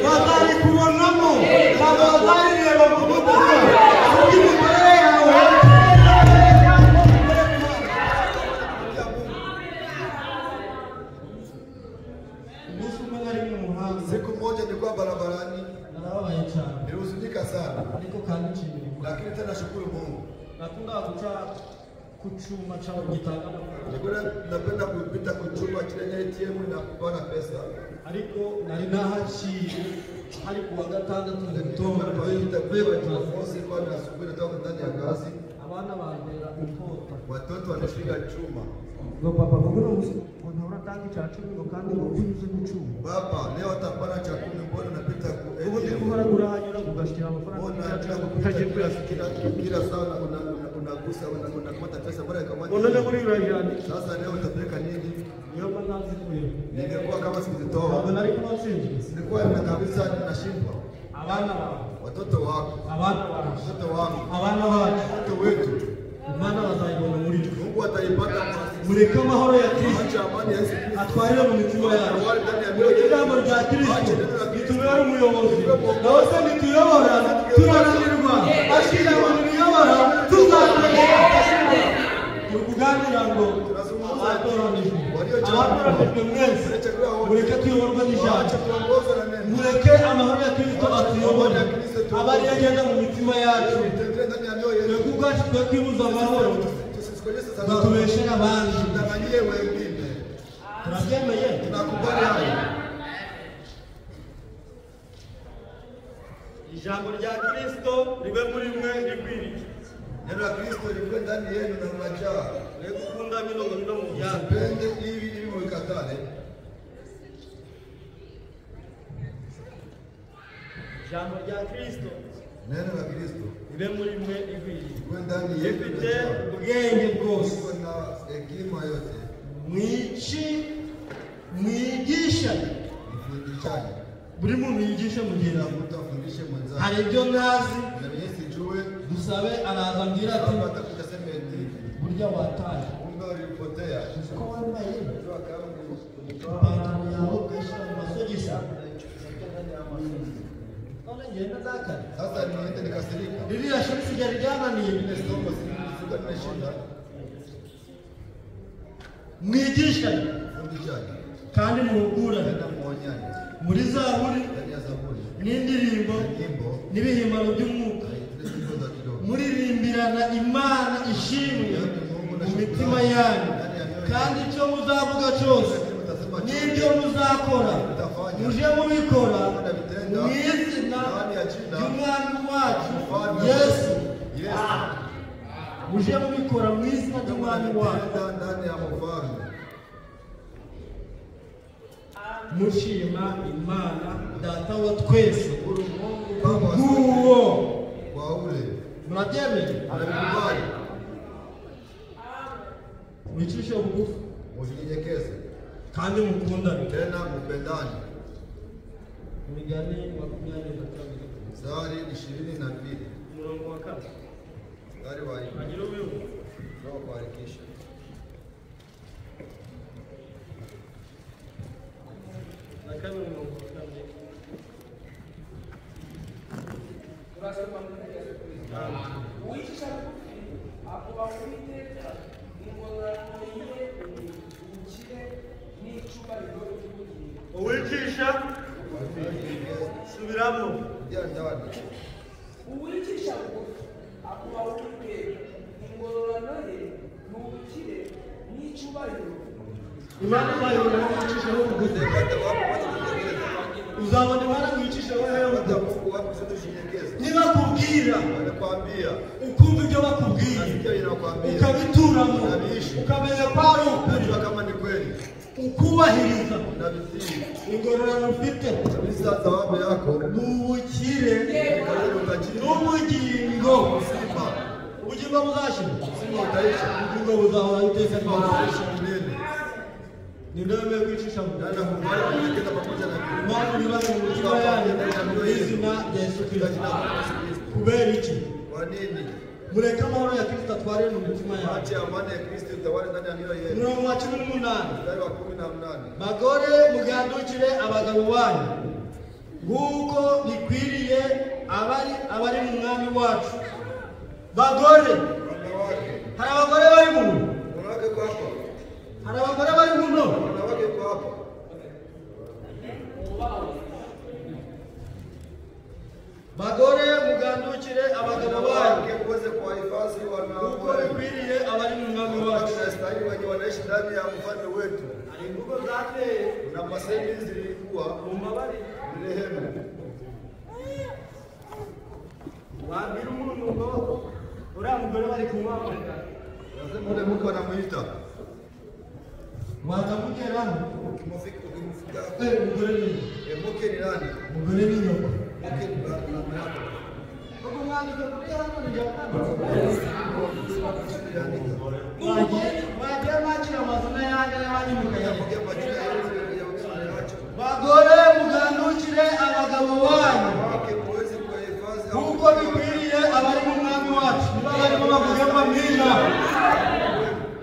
Bazarikubonamo, ntabwo bazarireba mu modoka. Kubw'imikorere yawe. Ya Mungu. Umunsi umwe nari mu muhanda. Siku moja nilikuwa barabarani, Narababaye cyane. nilihuzunika sana, Ariko kandi nshimira Imana. lakini tena shukuru Mungu. Nakundaga guca ku cyuma cyawe gitanga amafaranga. Nilikuwa napenda kupita kuchuma kile ATM na kupana pesa. Ariko nari nahaciye hari kuwa gatandatu mu gitondo Nilipita mvuye kwa ku kazi. Jumamosi, ilikuwa ni asubuhi, natoka ndani ya kazi, Abana bantera inkota. watoto wanashika chuma. Ngo papa ngo buno musi ngo ntahora atanga icya cumi ngo kandi ngo unyuze ku cyuma. Baba, leo utapana cha kumi, mbona unapita ku Ubundi ATM? guhora urahanyura ngo ugashyira amafaranga Mbona y'icya kila cumi kupita utagiye kila kuyashyira. kila kila saa unagusa unakamata pesa, mbona Ngo none ikamata? muri urajyana. Sasa leo utapeleka nini? Niyo mba nazikuye. Ningekuwa kama Ntabwo sikuzitoa, nari kuba nsinzwe. nilikuwa na kabisa ninashindwa. Abana bawe, Watoto wako, abana bacu, watoto wangu, abana bacu, watoto wetu, Imana bazayibona muri twe. Mungu ataipata kwa sisi. Mureke amahoro ya Kristo Acha amani ya Yesu Kristo atwarire mu mitima yacu. atawale ndani ya mioyo Mureke yetu. ijambo rya Kristo Acha neno la Kristo ritubere umuyobozi. Nawe se nituyobora turananirwa, ashira ngo nituyobora tuzananirwa. Turi kuganira ngo abatoranijwe, abatoranijwe mwese, mureke tuyoborwe n'ijambo. Acha tuongozwe na neno. Mureke amahoro ya Kristo atuyobore, abe ariyo agenda mu mitima yacu. Tutembee ndani ya mioyo yetu. Twebwe ubwacu twe kwibuza amahoro Tusisikonyeshe ngo salama. tubeshere abandi. Tudanganyie wengine. Turabyemeye. Tunakubali hayo. Ijambo rya Kristo ribe muri mwe rikwiriye. Neno la Kristo likuwe ndani yenu na mnajaa. Mwe gukunda bino ngo bino mu byanyu. Usipende hivi hivi mvikatale. Ijambo rya Kristo Neno la Kristo ribe muri mwe rikwiriye. likuwe ndani yenu Rifite mnajaa. ubwenge bwose. Iko na hekima yote. Mwici mwigisha Mfundishane. buri muntu yigisha mugenzi Kila we. mtu afundishe mwenzake. Hari ibyo ntazi Na mimi sijue. dusabe araza ambwira ati Baba atakuja sema eti burya wataye kumbe ulipotea. uzi ko wambaye Unajua kama ulitoa ipantaro yawe ukayishyira mu masogisi none ngenda ndakare Sasa niende nikasirika. ririya shuri ryari ryananiye. Ile somo sikuwa nimeshinda. Mwigishanye Fundishane. kandi muhugurane Tena muonyane. muri zaburi Ndani ya Zaburi. n'indirimbo Nyimbo n'ibihimbano by'umwuka, na zile nyimbo za kiroho. muririmbirana Imana ishimwe mu mitima yanyu, kandi icyo muzavuga cyose n'ibyo muzakora muje mubikora mu izina ry'Umwami wacu Yesu. Yesu. Muje mubikora mu izina ry'Umwami wacu, Tenda ndani ya mfalme. mushima Imana Data wa twese Shukuru Mungu Baba wa sote kubw'uwo. kwa ule. Murabyemeye? Anakubali. Mwicishe bugufi Mujinyenyekeze. kandi mukundane. Tena mpendane. Imigani 22 Mstari 22. umurongo wa kane. Mstari wa 4. Agira uwibuka. Roho kuharakisha. Na kabiri umurongo wa kane. Turasoma mu izina rya Yesu Kristo. Uwicisha bugufi akubaha Uwiteka, ingororano ye ni ubukire n'icyubahiro by'ubugingo. Uwicisha subiramo. Ingia ndani. Uwicisha bugufi akubaha Uwiteka, ingororano ye ni ubukire n'icyubahiro. Imana izayobora wicishaho bugufi. Hata wapo watu kunyenyekeza. Uzabona Imana wicishaho Hata bugufi. Mungu wapo sisi tunyenyekeze. Nibakubwira Wanakwambia, ukumva ibyo bakubwiye, nasikia inakwambia. ukabituramo, Unabiishi. ukamenya ko ari ukuri, Unajua kama ni kweli. ukubahiriza Unavitii. ingororano ufite Kabisa thawabu yako ni ubukire ni utajiri. n'ubugingo. Uzima. Ubugingo buzashira, Uzima utaisha. ubugingo buzahora iteka Uzima ryose. utaishi milele. Ninde wemeye kwicisha bugufi? Nani anakubali kunyenyekeza pamoja na mimi? Imana ibibazo mu mitima yanyu mu izina rya Yesu Katika Kristo. jina la Yesu Kristo. Kubera iki? Kwa nini? Mureke amahoro ya Kristo atware mu mitima yanyu. Ache amani ya Kristo itawale ndani ya mioyo yenu. Umurongo wa 18. Mstari wa 18. Bagore mugandukire abagabo banyu nk'uko bikwiriye abari mu mwami wacu. Bagore, Wanawake. hari abagore bari muno? Wanawake kwa hapa. Hari abagore bari muno? Wanawake kwa hapa. Bagore mugandukire abagabo banyu Wanawake muweze kuwahifadhi nk'uko wanawake. bikwiriye abari mu mwami wacu. Tunastahili wenye wanaishi ndani ya mfalme wetu. Hari imvugo zateye Na masemi zilikuwa mumbabarire. rehema. Wabwira umuntu ngo uriya mugore bari kumwamagara, Nasema ule mke wanamuita. wakamugeraho Ukimfika ukimfika umugore ni mke ni nani? umugore ni nyoko. Mke ni mama yako. Ubwo mwandiko kuri hano ni jana. Tuliandika. Mwagiye mwakira amazina yanjye n'abanyu mukayareka. Yapokea majina ya ya Bagore mugandukire abagabo banyu wanawake muweze kuwahifadhi nk'uko bikwiriye abari mu mwami wacu. Niba barimo bavuge ngo amina.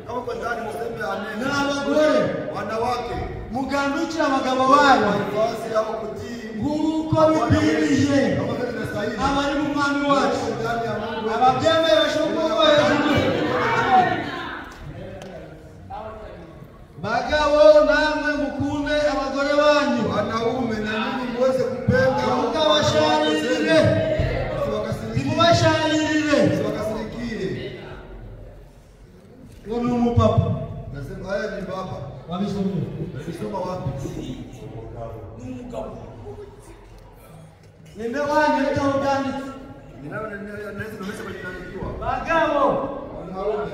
kama kwa ndani mseme Ni amen. abagore Wanawake mugandukire abagabo banyu wahifadhi au kutii nk'uko bikwiriye kama vile inastahili abari mu mwami wacu. ndani ya Mungu. Ababyemeye bashobora kuba hejuru. Bagabo namwe mukunde abagore banyu, Wanaume na ninyi muweze kupenda, ntimukabasharirire, msiwakasirikie, ntimubasharirire. msiwakasirikie. Uwo ni umupapa Nasema haya ni baba. wabisomye. Nilisoma wapi? Ninde wanyereka aho byanditse? Ninaweza kuonyesha kwenye inaandikiwa. Bagabo, Wanaume,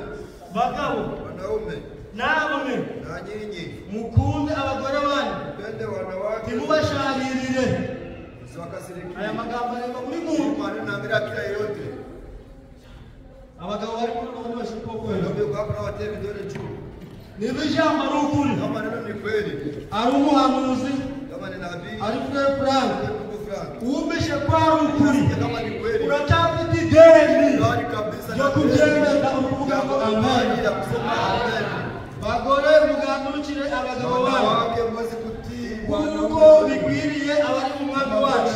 bagabo wanaume namwe na nyinyi mukunde abagore banyu, mpende wanawake, ntimubasharirire. Aya msiwakasirikie. magambo areba buri muntu. Maneno naambia kila yeyote. Abagabo bari muri bamwe bashira ukuboko hejuru. Wanaume kwa hapa na watie vidole juu. Niba ijambo ari ukuri, Kama neno ni kweli, ari umuhanuzi, kama ni nabii, ari Frere Frank, ndugu Frank, wumvishe ko ari ukuri, kama ni kweli, uracyafite ideni ndani kabisa ryo kubyemeza ukuvuga ngo amen. ya kusema amen. Bagore mugandukire abagabo banyu Wanawake muweze kutii nk'uko bikwiriye abari mu mwami wacu.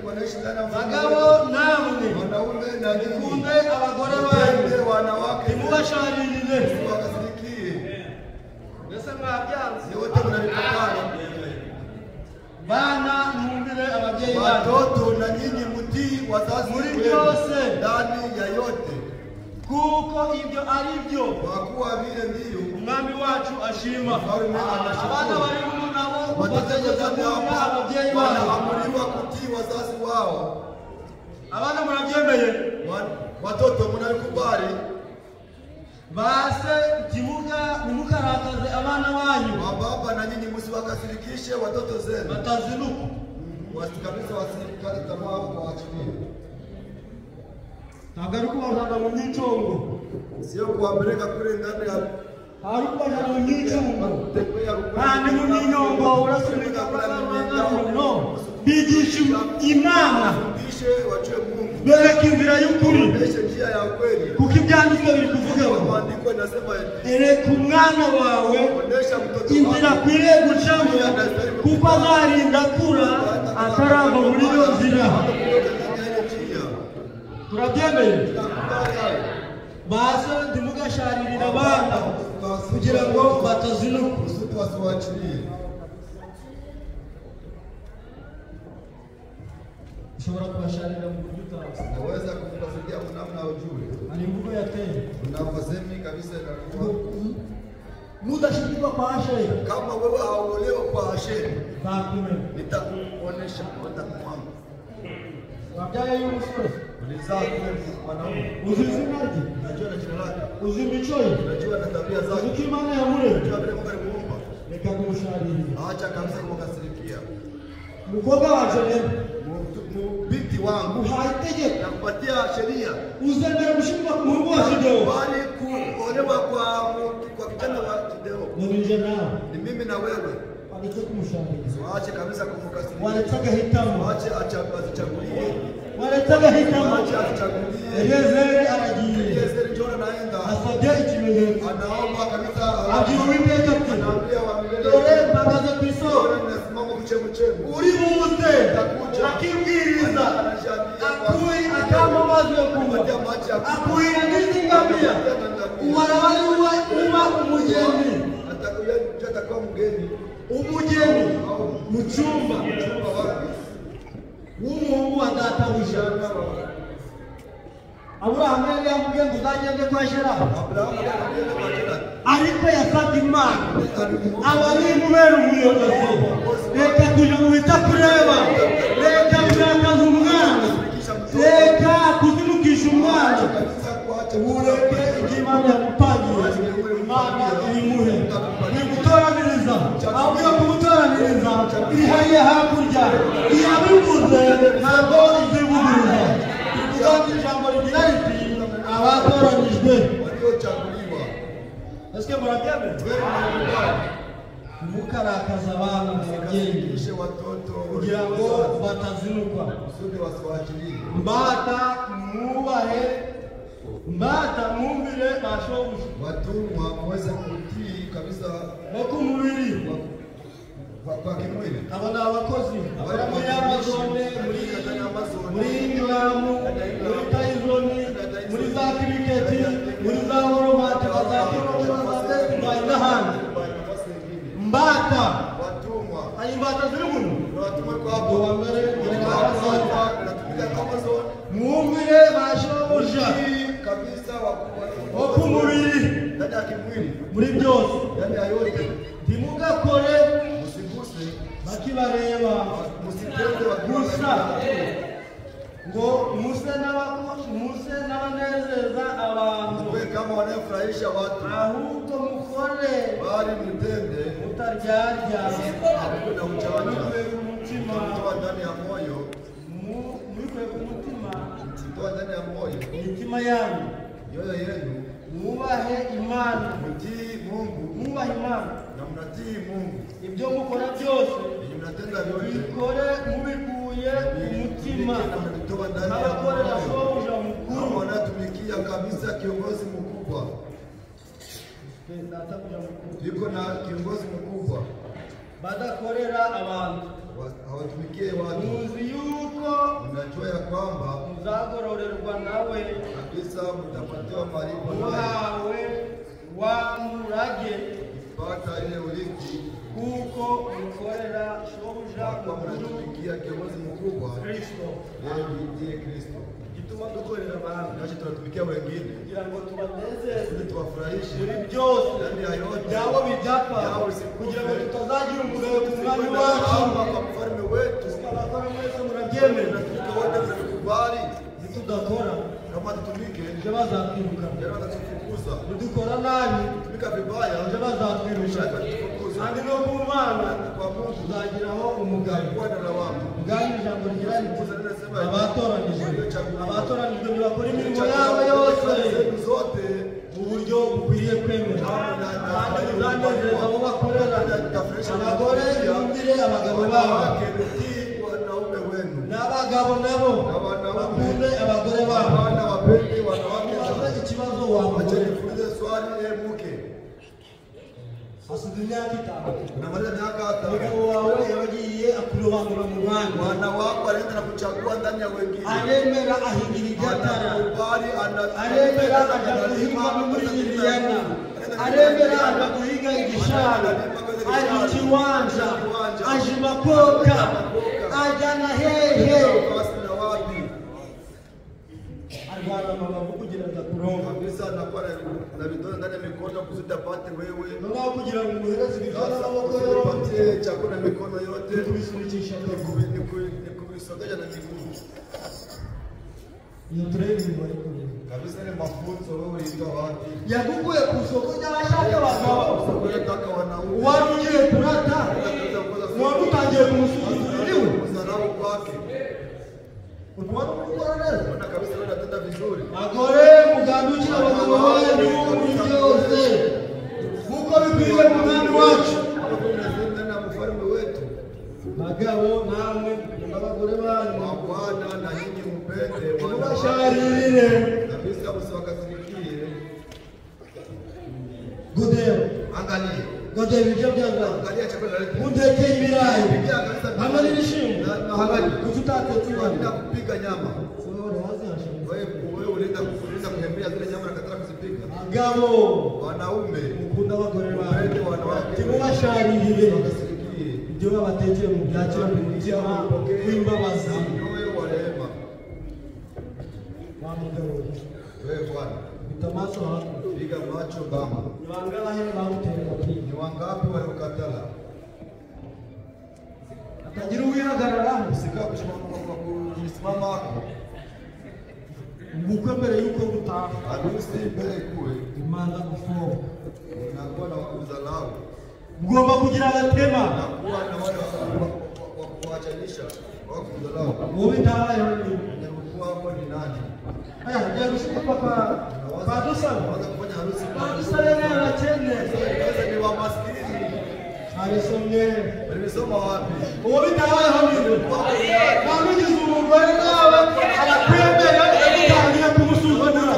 wanaishi ndani ya mfalme Bagabo wetu. namwe Wanaume na nyinyi mukunde abagore banyu, mpende wanawake, ntimubasharirire. msiwakasirikie. Mbese mwabyanze? Ni wote mnalipokana. Bana mwumvire ababyeyi banyu Watoto na nyinyi mtii wazazi Muri wenu byose. ndani ya yote, kuko ibyo ari byo kwa kuwa vile ndiyo umwami wacu ashima. Mfalme anashukuru. Abana bari muno nabo watoto bategeka kumvira ababyeyi babo. wanaamuriwa kutii wazazi wao. Abana murabyemeye? Watoto mnalikubali? Base ntimukarakaze abana banyu Wababa na nyinyi msiwakasirikishe watoto zenu, batazinuka. kabisa, wasikate tamaa waachilie, Ntabwo ari kubajana mu myicongo, sio kuwapeleka kule ndani ya ari kubajana mu myicungo tembea kandi mu minyongo urasunika no bigisha Imana, Fundishe wajue Mungu, bereka inzira y'ukuri, fundishe njia ya kweli. kuko ibyanditswe biri kuvuga ngo Maandiko inasema hivi, ereka umwana wawe onesha mtoto inzira wako akwiriye gucamo, kuko azarinda akura atarava muri iyo nzira. hata kutoka ndani ya ile njia. Turabyemeye? Tunakubali hayo. Base ntimugasharirire abana kugira ngo batazinuka. Kusudi wasiwaachilie. Ushobora kubasharira mu buryo utazi. Naweza kumkasiria kwa namna ujue. Hari imvugo yateye Unafasemi kabisa inakuwa nudashikirwa kwa Asheri kama wewe hauolewa kwa Asheri, nzakumenya. nitakuonesha nitakumwamba. Wabyaye y'umusore Ulizaa kule mwanaume, uzi izina rye, unajua na jina lake, uzi imico ye, unajua na tabia uzi zake, uko Imana yamuremye. unajua vile Mungu alimuumba. Reka kumusharira. Acha kabisa kumkasirikia. Umukobwa wacu rero Binti wangu uhaye itegeko, nakupatia sheria, uzemera gushyirwa ku muhungu wa Gidewo. bali kuolewa kwa kijana wa Gideo. Ngo ninjye nawe Ni mimi na na wewe. Waretse kumushaririza. Waache kabisa kumkasirikia. Waretse agahitamo. Waache achagulie. Waretse agahitamo. Waache achagulie. Eliyezeri aragiye. Eliezeri njoo anaenda. Asabye ikimenyetso. Anaomba kabisa. Abwira Uwiteka ati Anaambia wa milele. dore mpagaze ku isoko. Dore ninasimama kuchemuchemu. Uri buze akibwiriza akuye akampa amazi yo kunywa akuhira n'izi ngamiya uwaraba ari we uba umugeni Atakuya atakuwa mgeni. Umugeni mu cyumba Chumba wapi? w'umuhungu wa databuja. Aburahamu yari yamubwiye ngo uzagende kwa Shera, Abrahamu anaenda kwa Shera. ariko yasabye Imana aba ari imubera umuyobozi. Reka kuja mu bitakureba, reka kurakaza umwana, reka kuzimukisha umwana, Kabisa kuacha ureke ibyo Imana yagupangiye, Imana ibimuhe. Igutoraniriza, ahubwo iyo kumutoraniriza iri hariya hakurya, iyabivuze ntabwo izivuguruza. Tuvuga ijambo rigira riti abatoranijwe. waliochaguliwa. Ese murabyemera? Wewe unakubali. Ntimukarakaze abana mu babyeyi Usikasirishe watoto kugira ngo batazinukwa. kusudi wasiwaachilie. Mbata mwubahe, mbata mwumvire ba shobuja Watumwa muweze kutii kabisa bo ku mubiri. kwa kimwili. Aba ni abakozi bakora muri Amazon, muri Ingram, muri Tyson, muri za kiriketi, muri za Walmart, za Kroger, za Best Buy n'ahandi. Mbata Watumwa hari imbata ziri muno. na watumwa kwa Ubwo hapo wa mbere muri Amazon natumika Amazon mwumvire ba shobuja Kutii kabisa bo ku mubiri ndani ya kimwili, muri byose. ndani ya yote, Ntimugakore msiguse, bakibareba msitende gusa wakiwa ngo muse muse n'abanezeza abantu, mwe kama wanayofurahisha watu, ahubwo mukore bali mtende mutaryarya, hakuna ujanja, mubikuye ku mutima, mtoa ndani ya moyo, mubikuye ku mutima, mtoa ndani ya moyo, imitima yanyu mioyo yenu, mwubahe Imana, mtii Mungu mwubahe Imana. na mnatii Mungu, Ibyo mukora byose yenye mnatenda vyote bikore mubikuye ku mutima, na mnatoa ndani ya n'abakorera moyo, shobuja kama mukuru, wanatumikia kabisa kiongozi mkubwa. databuja mukuru, Yuko na kiongozi mkubwa, badakorera abantu. hawatumikie watu. Muzi yuko Mnajua ya kwamba muzagororerwa nawe kabisa mtapatiwa malipo naye muhawe wa murage, pata ile urithi kuko mukorera shobuja kwa mukuru mnatumikia kiongozi mkubwa, Kristo. yeye ndiye Kristo. Gituma dukorera abantu Nacho tunatumikia wengine kugira ngo tubanezeze ili tuwafurahishe muri byose, ndani ya yote, byabo bidapfa, kugira ngo tutazagira umugayo ku mwami wacu. hapa kwa mfalme wetu. Abakora mwese murabyemera, Tunatumika wote, mnatukubali. nitudakora Kama tutumike, ejo bazatwiruka, jana watatufukuza. nidukora nabi Tumika vibaya, ejo bazatwiruka, watatufukuza. kandi no ku Mana Kwa Mungu tuzagiraho umugayo. kuwa na lawama. Ubwanyu ijambo rigira riti abatoranijwe, abatoranijwe ntibakora imirimo yabo yose Zenu zote mu buryo bukwiriye kwemera, kandi buzanezeza abo bakorera. Abagore bumvire abagabo babo, wanawake mtii wanaume wenu, n'abagabo nabo bakunde abagore babo. wana wapende wanawake Mubaze zao. ikibazo wa Acha mugore nikuulize swali, ee mke, hasize imyaka 5 unamaliza miaka 5, umugabo wawe yagiye akurobanura mu bandi, bwana wako alienda na kuchagua ndani ya wengine, aremera ahingira ibyatara, anakubali, aremera aja guhinga no muri Indiana, aremera aja guhinga igishanga, aja ikiwanja, aja imakoka, aja na hehe, basi na wapi arwana amabavu kugira ngo akuronke. kabisa, anakuwa na vidonda ndani ya mikono kusudi apate wewe. Noneho kugira ngo umuhereze ibiryo Sasa n'amaboko kusudi yombi, upatie chakula na mikono yote, kubisunikisha amaguru. ni kuvisogeza na miguu Iyo training wayikoreye kabisa. Ni mafunzo wewe ulitoa wapi? yagukuye ku isoko ry'abashaka abagabo, Unataka wanaume wari ugiye kurata, wari utangiye kumusuzugura iwe, kudharau kwake. Ubona gukora neza. Unaona kabisa wewe unatenda vizuri. Bagore mugandukire abagabo banyu muri byose, nk'uko bikwiriye mu mwami wacu. Kama vile Bagabo namwe mukunda abagore banyu. Bwana na nyinyi mpende mubasharirire kabisa, msiwakasirikie. Godeo, angalia Godeo ibyo byanga. Angalia chakula leo. Mundeke ibirayi. Hamwe n'ibishimbo. Na halali. Kuki utatetse inyama? Kupika nyama. Wewe unaenda kuhembea zile nyama na katara kuzipika. Bagabo, wanaume mukunda abagore banyu. Wanawake timubasharirire. Msiwakasirikie. Ibyo babatekeye mu byakira mu mutima w'imbabazi. Moyo wa rehema. Wa mugabo. Wewe bwana. Bitamaso hapo. Piga macho bama. Ni wangapi bagutera kopi? Ni wangapi waliokatala? Atagira uwihagarara usika kusimama wako. Ubukwe mbere yuko gutaha. Harusi mbere kuwe. Imana gufoka. Unakuwa na wakuzalau. Mugomba kugira agatema. Unakuwa na wale wa kuachanisha wa kuzalau. Wowe tabaye ni mkuu wako ni nani? Aya, ndio papa. Padusa, unaweza kufanya harusi. Padusa leo anachene. Sasa ni wa maskini. Alisomye. Ulisoma wapi? Wowe tabaye hamwe. Bamugize umugore nawe arakwemera utangiye kumusuzugura.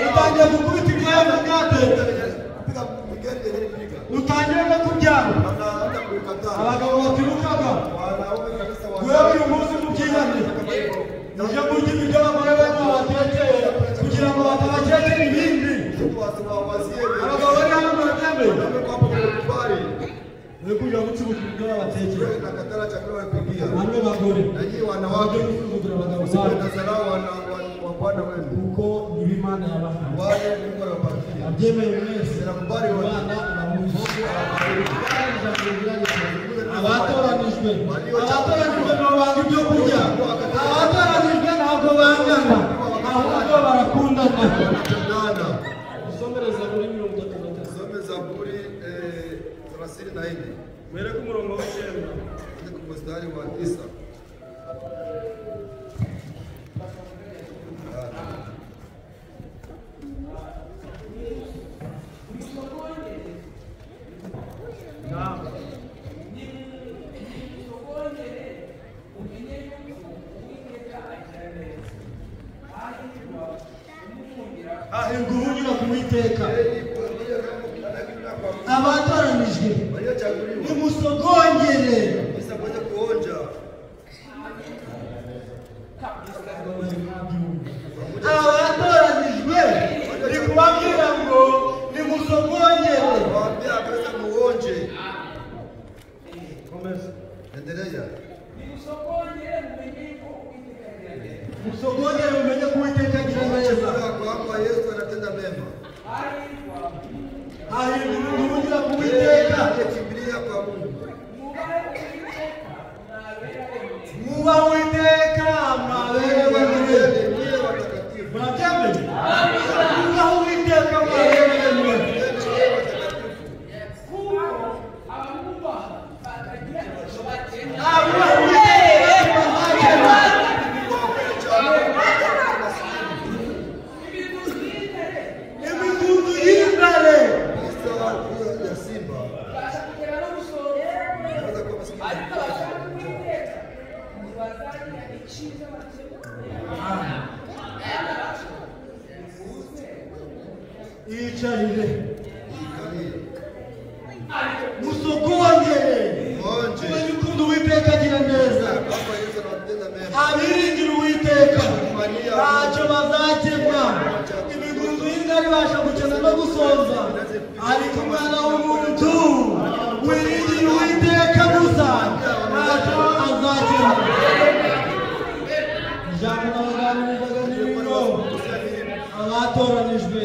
Utangiye gukubita imyenda ngate. Kupiga migeri yenyewe piga. Utangiye no kubyara. Hata kuikataa. Abagabo batirukaga. Wanaume kabisa wa. Wewe uyu munsi mubyihane. Mujye kurya ibiryo abagore banyu babatekeye kugira ngo batabakekera ibindi. Abagabo bari hano murabyemeye. Mwe kujya gucuruza ibiryo babatekeye. Namwe bagore. Wanawake gusuzugura abagabo banyu. Kuko nibo Imana yabahaye. Abyemeye mwese. Imana iramuzi. Abatoranijwe. Abatoranijwe ntabwo banga ibyo kurya. Abatoranijwe ntabwo bangana. Ahubwo barakundana. Usomere Zaburi 33. Usome Zaburi 34. Mwere ku murongo w'icyenda. Ku mstari wa 9. Hahirwa uwunyura ku Uwiteka. Abatoranijwe nimusogongere. Abatoranijwe ni kubabwira ngo nimusogongere. Musogongere mumenye ko Uwiteka agira neza. Kwamba Yesu anatenda mema. Hahirwa uwunyura ku Uwiteka. Kimbilia kwa Mungu. Mwubahe Uwiteka mwabere bemwe. Watakatifu. Murabyemeye? Mwubahe Uwiteka mwabere bemwe. Abubaha Uwiteka bazakena. Imigunzu y'intare. Ya simba. Iyicarire. Musogongere. Umenye ukuntu Uwiteka agira neza. Abiringira Uwiteka ntacyo bazakemwa. Imigunzu y'intare ibasha gukena no gusonza, ariko umwana w'umuntu wiringira Uwiteka gusa ntacyo azakemwa. Ijambo n'abaganirizaga ni rino. Abatoranijwe